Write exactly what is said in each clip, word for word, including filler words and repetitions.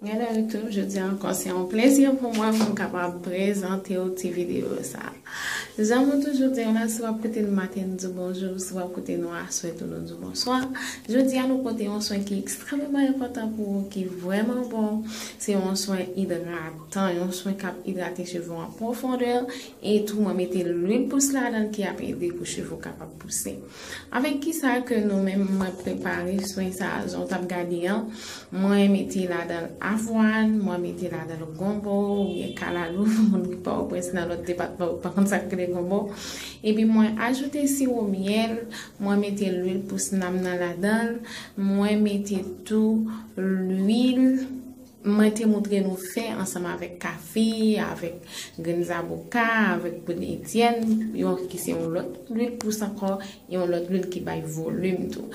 Gade YouTube, jodi a ankò, se yon plezi pou mwen pou m kapab prezante w ti videyo sa. Jan mwen toujou di w la, si w ap koute n maten, n di w bonjou, si w ap koute nou aswè tou, nou di w bonswa. Jodi a, nou pote yon swen ki ekstrèmeman enpòtan pou ou, ki vrèman bon. Se yon swen idratan, yon swen k ap idrate cheve w an pwofondè, e tou mwen mete lwil pous ladan l ki ap ede pou cheve w kapab pouse. Avèk kisa ke nou menm mwen prepare swen sa a, jan w t ap gade an, mwen mete ladan l avwàn, mwen mete ladan l gonbo oubyen kalalou, pou moun ki Pòtoprens nan lòt depatman yo pa konn sa k rele gonbo. Epi mwen ajoute siwo myèl, mwen mete lwil pous nanm nan ladan l, mwen mete tou lwil mwen te montre nou fè ansanm avèk kafe, avèk grenn zaboka, avèk grenn etyèn, yon ki se yon lòt lwil pous ankò, yon lòt lwil ki bay volim tou.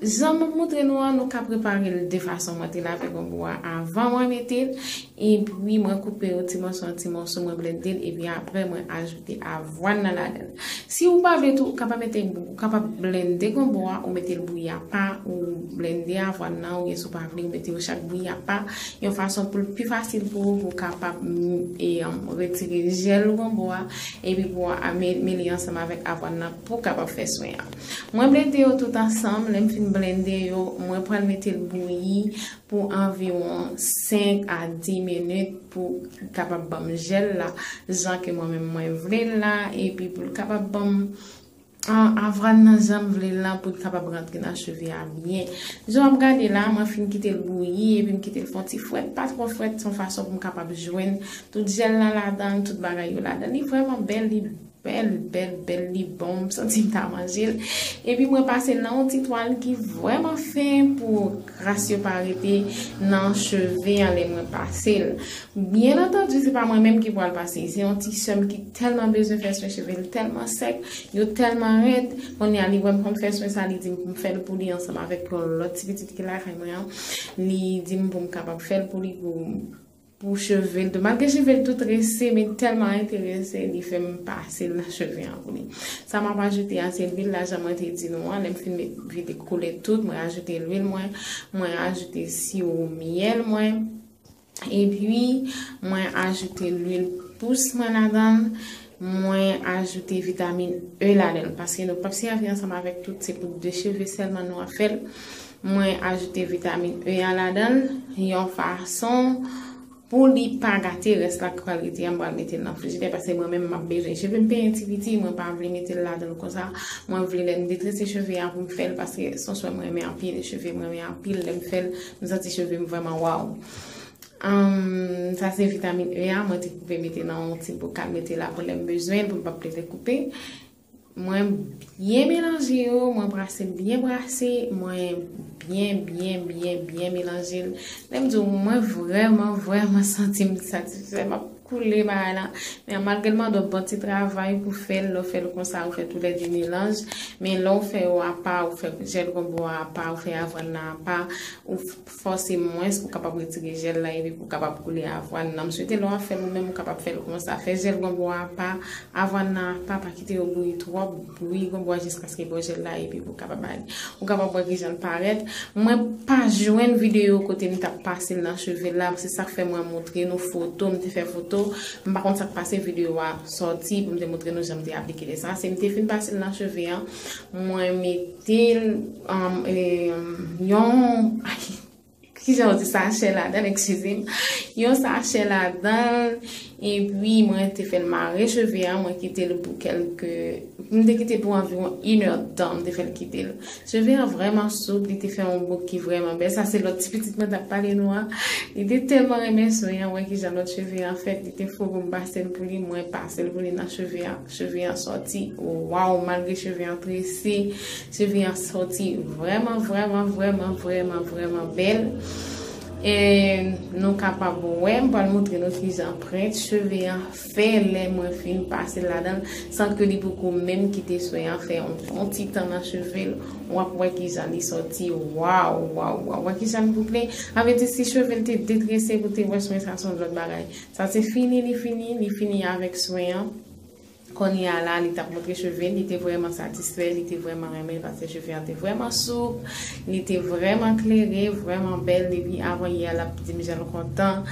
Jan m ap montre nou an, nou ka prepare l de fason. Mwen te lave gonbo a avan mwen mete l, epi mwen koupe yo ti mòso an ti mòso, mwen blende l, epi apre mwen ajoute avwàn nan ladan l. Si ou pa vle tou, ou kapab mete, ou kapab blende gonbo a, ou mete l bouyi apa, ou blende avwàn nan, oubyen si ou pa vle, ou mete yo chak bouyi apa, yon fason pou l pi fasil pou ou, pou w kapab, mm, e, um, retire jèl gonbo a, epi pou w a-, me-, mele ansanm avèk avwàn nan pou w kapab fè swen an. Mwen blende yo tout ansanm, lè m fin blende yo, mwen pral mete l bouyi pou anviwon senk a dis minit pou l kapab ban m jèl la, jan ke mwen menm mwen vle l la, epi pou l kapab ban m, an, avwàn nan jan m vle l la pou l kapab rantre nan cheve a byen. Jan w ap gade la, mwen fin kite l bouyi, epi m kite l fè yon ti frèt, pa twò frèt, se yon fason pou m kapab jwenn tout jèl la ladan l, tout bagay yo ladan l. Li vrèman bèl, li bèl, bèl, bèl, li bon, m santi m ta manje l. Epi mwen pase l nan yon ti twal ki vrèman fen pou kras yo pa rete nan cheve an lè mwen pase l. Byen antandi, se pa mwen menm ki pral pase l. Se yon ti sè m ki tèlman bezwen fè swen cheve l, tèlman sèk, yo tèlman rèd. Kounye a, li wè m konn fè swen sa, li di m pou m fè l pou li ansanm avèk yon lòt ti pitit ki lakay mwen an. Li di m pou m kapab fè l pou li, pou pou cheve l tou. Malgre cheve l tou trese, men tèlman enterese, li fè m pase l nan cheve an pou li. Sa m ap ajoute a, se lwil la, jan mwen te di nou an, lè m fin met, vide koule tout, mwen ajoute lwil mwen, mwen ajoute siwo myèl mwen, epi mwen ajoute lwil pous mwen ladan l, mwen ajoute vitamin E ladan l, paske nou p ap sèvi ansanm avèk tout, se pou de cheve sèlman nou ap fè l. Mwen ajoute vitamin E a ladan l, yon fason pou li pa gate, rès la k pral rete a, m pral mete l nan frijidè, paske mwen menm m ap bezwen. Cheve m penyen ti piti, mwen pa vle mete l ladan l konsa. Mwen vle lè m detrese cheve a pou m fè l, paske se yon swen mwen renmen anpil, cheve m renmen anpil, lè m fè l, m santi cheve m vrèman waw. Ahn, sa se vitamin E a, mwen te koupe mete nan yon ti bokal, mete la pou lè m bezwen l, pou m p ap plede koupe. Mwen byen melanje yo, mwen brase l byen brase, mwen byen, byen, byen, byen melanje l. Lè m di w, mwen vrèman, vrèman santi m satisfè, m ap koule bagay la. Men malgre l mande w bon ti travay pou fè l, lè w fè l konsa, ou fè tou lè de melanj. Men lè w fè yo apa, ou fè jèl gonbo a apa, ou fè avwàn nan apa, ou f-, fòse mwens pou w kapab retire jèl la epi pou w kapab koule avwàn nan. M swete lè w ap fè l ou menm, ou kapab fè l konsa. Fè jèl gonbo a apa, avwàn nan apa, pa kite yo bouyi twòp, bouyi gonbo a jiskaske bò jèl la epi pou w kapab ale. Ou kapab wè kijan l parèt. Mwen pa jwenn videyo kote m t ap pase l nan cheve l la, se sa k fè mwen montre nou foto, m te fè foto, m pa konn sa k pase videyo a sòti pou m te montre nou jan m te aplike l sa. Se m te fin pase l nan cheve an, mwen mete l, um, e, yon, kijan yo di, sachè ladan l, eskize m. Yon sachè ladan l, epi mwen te fè l mare cheve a, mwen kite l pou kèlke, m te kite l pou anviwon inèdtan, m te fè l kite l. Cheve an vrèman soup, li te fè yon bouk ki vrèman bèl. Sa se lòt ti pitit mwen t ap pale nou an. Li te tèlman renmen swen an, wè kijan lòt cheve an fèt, li te fou pou m pase l pou li, mwen pase l pou li nan cheve an. Cheve an sòti, waw, malgre cheve an trese, cheve an sòti vrèman, vrèman, vrèman, vrèman, vrèman bèl. E nou kapab wè, m pral montre nou kijan prent cheve an fè lè mwen fin pase l ladan l, san ke li poko menm kite swen an fè yon, yon ti tan nan cheve l. W ap wè kijan li sòti. Waw, waw, waw. Wè kijan l boucle. Sa vle di si cheve l te detrese pou te wè swen sa, se yon lòt bagay. Sa se fini, li fini, li fini avèk swen an. Kounye a la, li t ap montre cheve l, li te vrèman satisfè, li te vrèman renmen l paske cheve a te vrèman soup, li te vrèman klere, vrèman bèl. Depi avan yè, l ap di m jan l kontan,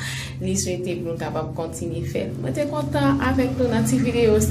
li swete pou nou kapab kontinye fè l. Mwen te kontan avèk nou nan ti videyo sa.